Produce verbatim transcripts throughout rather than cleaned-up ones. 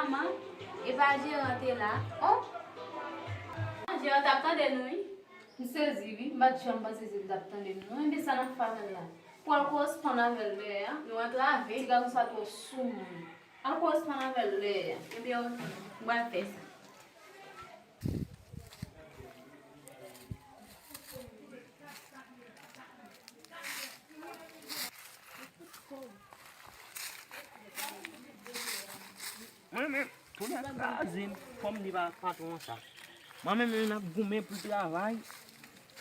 Manman, e pa jeran te la. Oh! Jeran t ap tande nou, wi. M sezi, wi. M pa t janm panse se li t ap tande m, non. Enben, sa n ap fè avè l la? Pou al koresponn avè l lè a. Nou antrave. Ti gason sa twò soumoun. Al koresponn avè l lè a. Ebyen, oke. M pral fè sa. Mwen menm, tonè kraze m, fò m di pa patwon sa. Mwen menm, menm ap goumen pou l travay,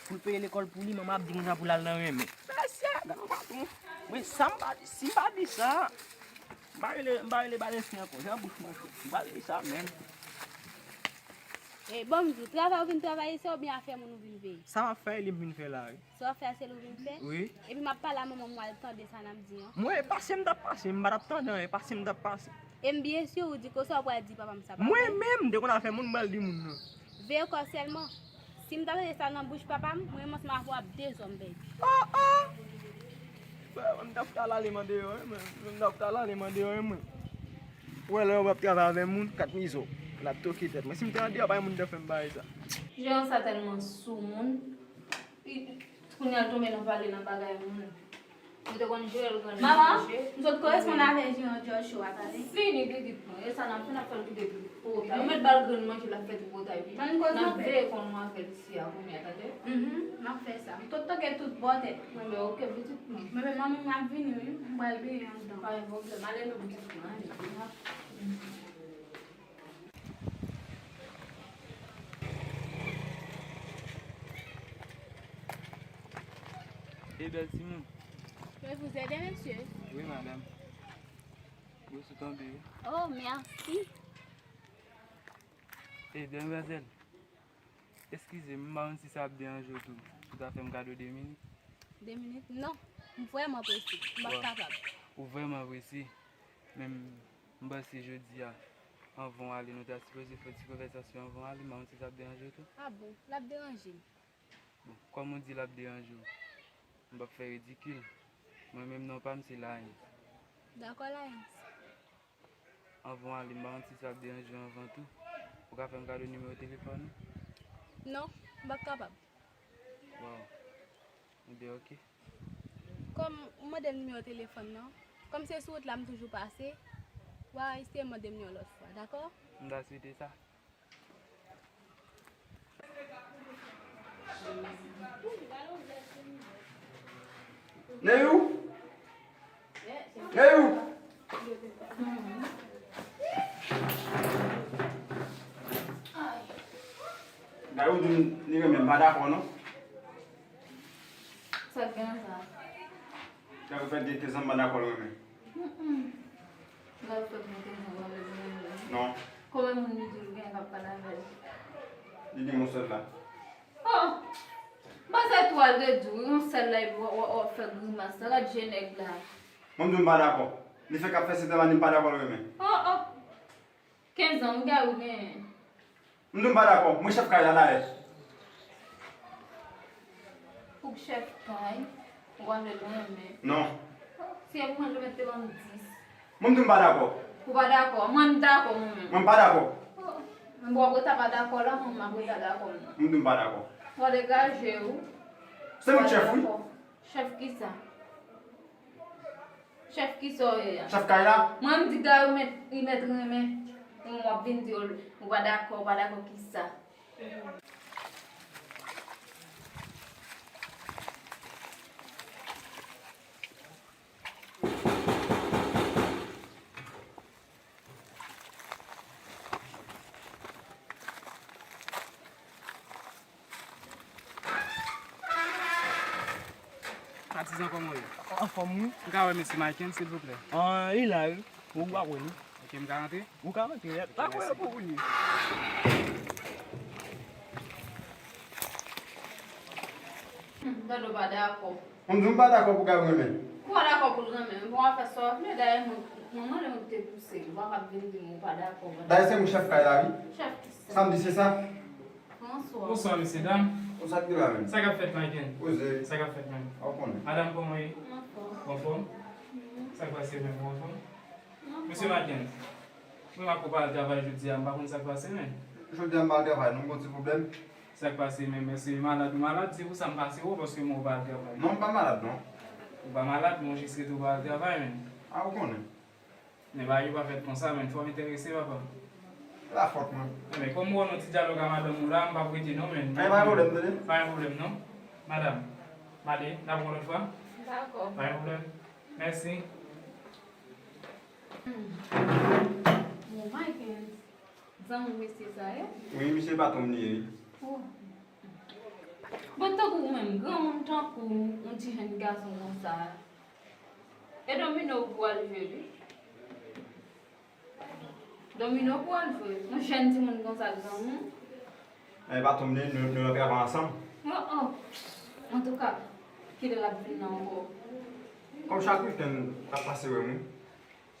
pou l peye lekòl pou li, manman ap di konsa pou l al nan renmen. Mesye, gade yon patwon. Mwen, sa m pa di, si m pa di sa, m pa rele, m pa rele Balensi ankò. Jan bouch mwen cho. M pa rele sa menm. E, bon, m di w, travay ou vin travay isi a oubyen afè moun ou vin veye? Sa m ap fè, e li m vin fè la, wi. Sa w ap fè a, se li w vin fè? Wi. Epi m ap pale a manman m, w al tande sa n ap di an. Mwen, e pase m t ap pase, m pa t ap tande anyen, e pase m t ap pase. E m byen si w di ke sa w pral di papa m sa pa vre. Mwen menm, m te konn al fè moun, m pral di moun nan. Veye kò w sèlman. Si m ta tande sa nan bouch papa m, mwen menm ansanm avè w ap dezòm pèdi. Oh, oh! Frè, m ta fout al ale m andeyò, wi, mwen. M ta fout al ale m andeyò, wi, mwen. Ou wè lè yo ap travay avè moun, kat mizo. L ap toke tèt mwen. Si m te andeyò, pa gen moun ki t ap fè m bagay sa. Jeran sa tèlman soumoun. Kounye a l tonbe nan pale nan bagay moun. Ou te konn jere l grann. Manman, m sot koresponn avè Jean George Show a, tande. Fini gigit mwen. E sa n ap fè, n ap fè l kite tripotay. Ou mèt ba l grenn manje, l ap fè tripotay. N ap veye kò nou avè l isi a kounye a, tande. Mhm, m ap fè sa. M sot toke tout bò tèt. Mwen, men oke, pitit mwen. Mwen, men manmi m ap vini, wi. M pral benyen anndan. Pa gen pwoblèm. Ale non, pitit mwen, ale. E bèl timoun. Je peux vous aider, monsieur? Wi, madanm. Yo sou tonbe, wi. Oh, merci. E, demwazèl, eskize m, m pa konn si sa ap deranje w tou. Ou ta fè m kado de minit? De minit? Non. M vrèman prese. M p ap kapab. Ou vrèman prese. Men m, m panse jodi a, anvan w ale, nou ta sipoze fè yon ti konvèsasyon anvan w ale. M pa konn si sa ap deranje w tou. Ah bon? L ap deranje m. Bon, kòm ou di l ap deranje w, m p ap fè ridikil. Mwen menm, non pa m se Layens. Dakò, Layens. Anvan w ale, m pa konn si sa ap deranje w anvan tou. Ou ka fè m kado nimewo telefòn ou? Non, m p ap kapab. Waw. Ebyen, oke. Kòm ou mande m nimewo telefòn nan, kòm se sou wout la m toujou pase, w a eseye mande m li yon lòt fwa, dakò? M ta swete sa. Neyou? Neyou? Gade ou di m li renmen m, pa dakò non. Sa k gen nan sa? Gade ou fè gen kenz an m pa dakò l renmen. Mm, mm. Gade ou fè gen kenz an w ap renmen l. Non. Konbyen moun li di w l gen k ap pale avè l? Li gen yon sèl la. Oh! Bon, se twal de di w, yon sèl la epi w, w, w ap fè grimas la. Gad je nèg la. Mwen m di w m pa dakò. Li fèk ap fè sèt an la, ni m pa dakò l renmen. Oh, oh! Kenz an, m gade ou genyen. M di w m pa dakò. Mwen chèf kay la dayè. Ou k chèf kay, ou pa vle l renmen. Non. Si e pou mwen, yo mèt te ban m dis. Mwen m di w m pa dakò. Ou pa dakò. Mwen m dakò mwen menm. Mwen m pa dakò. Oh. Men bon, w ap rete pa dakò la, mwen m ap rete dakò m nan. M di w m pa dakò. W a degaje w. Se mwen k chèf, wi. Chèf kisa? Chèf kisa w ye a? Chèf kay la? Mwen m di Gary mèt, li mèt renmen. Mwen w ap vin di w, ou pa dakò, ou pa dakò kisa? Patizan, kòman w ye? Anfòm, wi. M ka wè mesye Michael, silvouplè? Ah, li la, wi. Ou pa wè li? Ok, m ka rantre? Ou ka rantre, wi. Pa kwè pou ou li. Dado pa dakò. Mwen di w m pa dakò pou Gary renmen. Ou pa dakò pou l renmen. Bon, w a fè sa w vle. Dayè, mwen, mwen, mwen, mwen te pouse l. Ou pa kab vin di m ou pa dakò. Dayè, se mwen chèf kay la, wi. Chèf kisa? Sa m di, se sa. Bonswa. Bonswa, mesye dam. Bonswa, ki la menm? Sa k ap fèt, Michael? Poze. Sa k ap fèt menm? Ou konnen. Madanm, kòman w ye? Anfòm. Anfòm? Mhm. Sa k pase menm, ou anfòm? Anfòm. Mesye Michael. Mwen pa ko pa al travay jodi a, m pa konn sa k pase, men. Jodi a m pa al travay, non, m gon ti pwoblèm. Sa k pase, men, men se malad ou malad, se pou sa m pase ou, paske mwen ou pa al travay. Non, m pa malad, non. Ou pa malad, men ou jis rete ou pa al travay, men. A, ou konnen. Men bagay yo pa fèt konsa, men fò m enterese, papa. La fòt mwen. Men kòm ou wè nou ti dyalòg a madanm ou la, m p ap rete non, men. Ay, pa gen pwoblèm, tande? Pa gen pwoblèm, non. Madanm, m ale, n ap wè lòt fwa. Dakò. Pa gen pwoblèm. Mèsi. Bon, Mike, zanmi mesye sa ye? Wi, misye patwon m li ye, wi. Oh. Bon, tankou ou menm, granmoun tankou ou, yon ti jèn gason konsa. E domino pou al jwe, wi. Domino pou al jwe. Yon jèn timoun konsa, granmoun. E patwon m li, nou, nou nan travay ansanm. Oh, oh. Antouka, kilè l ap vin nan ankò? Kòm chak wikenn, l ap pase wè m, wi.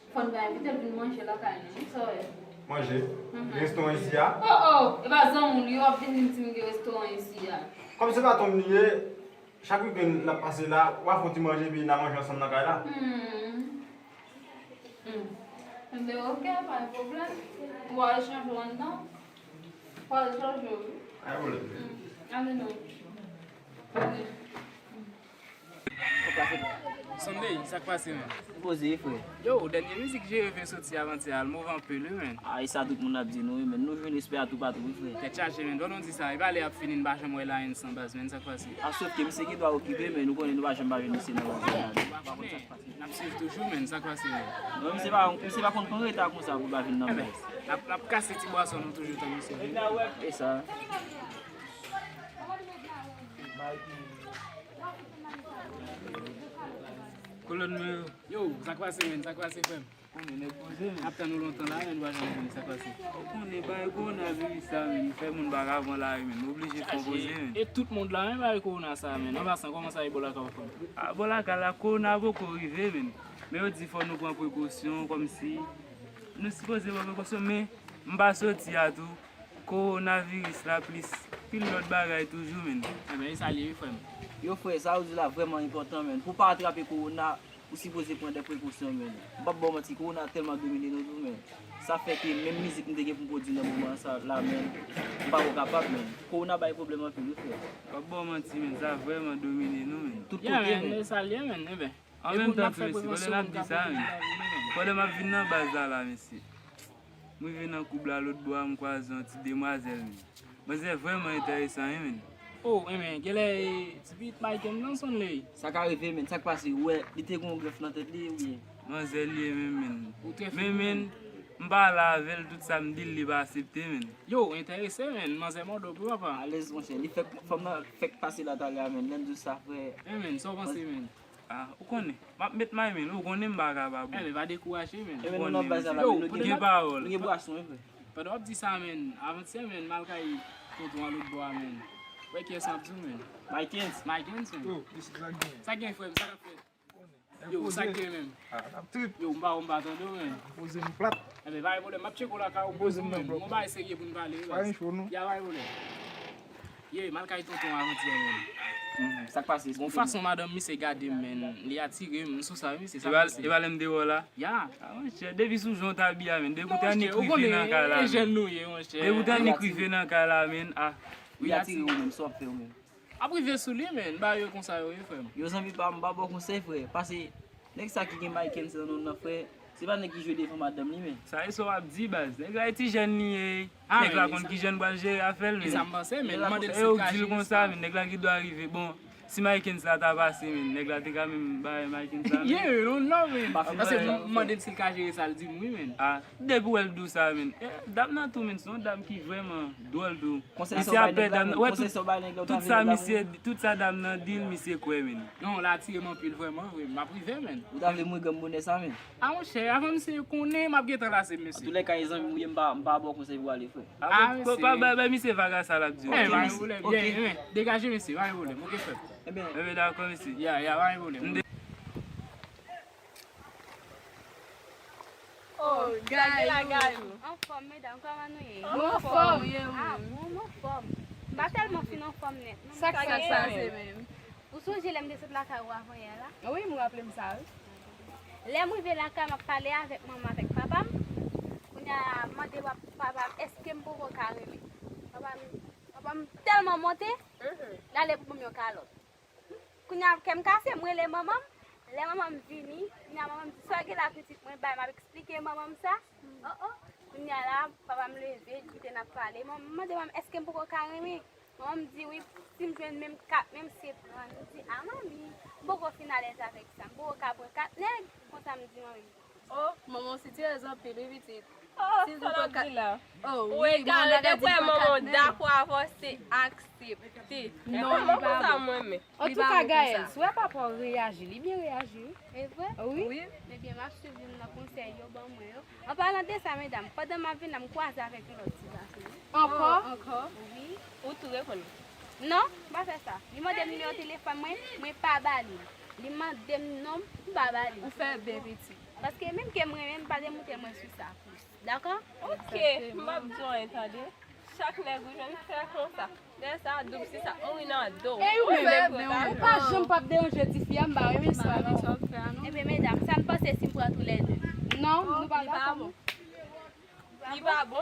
Fò n ka envite l vin manje lakay nou, wi, sa w wè. Manje? Mhm. Restoran isi a? Oh, oh, e pa zanmi w li, w ap vin di m gen restoran isi a. Kòm se patwon m li ye, chak wikenn l ap pase la, w a fè yon ti manje, epi n a manje ansanm nan kay la. Hmm. Hmm. Enben, oke, pa gen pwoblèm. Ou al chanje w anndan. Ou al chanje w, wi. Pa gen pwoblèm. Hmm. Ale non. Ale. Sunday, sa k pase, men? Poze, frè. Yo, dènye mizik Jere vin soti avantyè a, l move anpil, wi, men. A, e sa tout moun ap di nou, wi, men. Nou jwenn respè a toupatou, wi, frè. Tèt chaje, men. Lè nou di sa, e pa lè y ap fini, n pa janm wè Lion san baz, men, sa k pase? A, sòf ke misye gen dwa okipe, men nou konnen nou pa janm pa jwenn misye nan baz la. N ap swiv toujou, men, sa k pase, men. Non, misye pa, misye pa konn pran reta konsa pou l pa vin nan baz. N ap, n ap kase ti bwason nou toujou tan misye vini. E sa. Kolòn mwen yo. Yo, sa k pase, men? Sa k pase, frè m? Konnen nèg poze, men. N ap tann ou lontan la, men nou pa janm vini, sa k pase? Ou konnen bagay kowonaviris sa, men, li fè moun pa ka pran lari, men. Nou oblije fè yon poze, men. E tout mond la, men, bagay kowona sa, men. An pasan, kòman sa ye bò lakay ou, frè m? A, bò lakay la, kowona poko rive, men. Men yo di fò nou pran prekosyon, kòmsi nou sipoze pran prekosyon, men m pa soti a tou. Kowonaviris la plis pil lòt bagay toujou, men. Enben, e sa l ye, wi, frè m. Yo, frè, sa ou di la vrèman enpòtan, men. Pou w pa atrape kowona, ou sipoze pran de prekosyon, men. M p ap ba w manti, kowona tèlman domine nou tou, men. Sa fè ke menm mizik m te gen pou m pwodui nan moman sa la, men, m pa ko kapab, men. Kowona bay pwoblèm anpil, wi, frè. M p ap ba w manti, men, sa vrèman domine nou, men. Tout kote, men. E sa l ye, men, enben. An menm tan tou, mesye, pandan n ap di sa, men, pandan m ap vin nan baz la, la, mesye, m rive nan koub la lòt bò a, m kwaze yon ti demwazèl, men. Manzè vrèman enteresan, wi, men. Oh, enben, genlè, e, ti pitit Mike nan Sunday. Sa ka rive, men. Sa k pase, ou wè, li te gen yon grèf nan tèt li, oubyen? Manzè li ye menm, men. Men, men, m pale avè l, tout sa m di l, li pa aksepte, men. Yo, enterese, men. Manzè mòde w wi, papa. Alèz, monchè. Li fèk, fanm nan fèk pase la talè a, men. Lè m di w sa, frè. Enben, sa w panse, men? A, ou konnen, m ap met may, men, ou konnen m pa kapab. Enben, pa dekouraje, men. Enben, nou nan baz la, men, nou gen pawòl. Nou gen bwason, wi, frè. Pandan w ap di sa, men, avantyè, men, m al kay tonton an lòt bò a, men. Wè kiyès m ap di w, men. Maykens. Maykens, men. Yo, mesye, sa k gen? Sa k gen, frè m? Sa k ap fèt? Yo, sa k gen, men? A, n ap trip. Yo, m pa, m pa tande w, men. Poze m plat. Enben, pa gen pwoblèm, m ap tcheke w lakay ou, poze w, men. Gon bagay serye pou n pale, wi, baz. Pa gen cho, non. Ya, pa gen pwoblèm. Ye, m al kay tonton avantyè, men. Mhm, sa k pase? Bon, fason madanm misye gade m, men, li atire m, m sou sa, wi, misye, sa k pase? E pa lè m te wè w la? Ya. A, monchè, depi sou jan w t abiye a, men, depi w te annik rive nan kay la, men. Depi w te annik rive nan kay la, men, a. Li atire ou menm, sa w ap fè ou menm? Ap rive sou li, men, bagay yo konsa yo ye, frè m. Yo, zanmi pa m, m pa ba w konsèy, frè. Pase, nèg sa ki gen Maykens nan non l nan, frè, se pa nèg ki jwe devan madanm li, men. Sa e sa w ap di, baz. Nèg la e ti jèn li ye. Nèg la konn ki jan l pral jere afè l, men. E sa m panse, men. E w di l konsa, men. Nèg la gen dwa rive. Bon, si Maykens la ta pase, men, nèg la te ka menm bay Maykens la, men. Ye, non, non, men. Paske m mande l si l ka jere sa, l di m wi, men. A, depi w wè l di w sa, men. E, dam nan tou, men, se yon dam ki vrèman dwòl tou. Konsèy sa w bay nèg la, men, konsèy sa w bay nèg la, ou ta vle nèg la pou ou. Tout sa dam nan di l, misye kwè, men. Non, l atire m anpil, vrèman, vre. M ap rive, men. Ou ta vle mouri granm bonè sa, men. A, monchè, avan misye konnen, m ap gentan lase, mesye. Antoulèka, e zanmi m ou ye, m pa, m pa ba w konsèy pou w ale, frè. A, mesye. Pa bay, bay misye vaga sa l ap di w. Enben, pa gen pwoblèm. Enben, degaje, mesye, pa gen pwoblèm. Oke, frè. Enben, dakò, mesye. Ya, ya, pa gen pwoblèm. Oh, gayou. Anfòm, medam, kòman nou ye? Nou anfòm, wi. A, bon, m anfòm. M pa tèlman fin anfòm nèt, non. Sa k pase menm? Ou sonje lè m te sot lakay ou avanyè la? Wi, m raple m sa, wi. Lè m rive lakay, m ap pale avèk manman, avèk papa m. Kounye Kounye a, mande pap-, papa m, èske m poko ka renmen? Papa m, papa m tèlman monte, l ale pou ban m yon kalòt. Kounye a, kè m kase, m rele manman m. Lè manman m vini, kounye a, manman m di, "Sa w gen la, pitit?" Mwen bay, m ap eksplike manman m sa. Oh, oh. Kounye a la, papa m leve, l kite n ap pale. Manman m mande manman m, "Èske m poko ka renmen?" Manman m di, "Wi, si m jwenn menm kat, menm se pran." M di, "A, manmi, m poko fin alèz avèk sa. M poko ka pran kat nèg." Konsa m di manmi m. Oh, manman w sitirèz anpil, wi, pitit. Oh, si l pran kat nèg. Oh, wi, egare, depi manman w dakò avè w, se aksepte. Non, li pa bon. Antouka, Gaël, si w wè papa w reyaji, li byen reyaji, wi. E vre? Wi. Ebyen, m ap swiv youn nan konsèy yo ban mwen yo. An palan de sa, medam, pandan m ap vin la, m kwaze avèk yon lòt ti gason, wi. Ankò? Oh, ankò? Wi. Ou tou reponn li? Non, m pa fè sa. Li mande m nimewo telefòn mwen, mwen pa ba li. Li mande m non m, m pa ba li. Ou fè byen, pitit. Paske menm ke m renmen, m pa demoute mwen sou sa plis. Dakò? Ok, m p ap di w anyen, tande. Chak nèg ou jwenn fè konsa. Lè sa a, doub sis ap mouri nan do w. Ey, ou menm, ou pa janm p ap deranje tifi a, m pa renmen sa, non. Ebyen, medam, sa n panse si m pran toulède? Non, nou pa dakò, non. Li pa bon.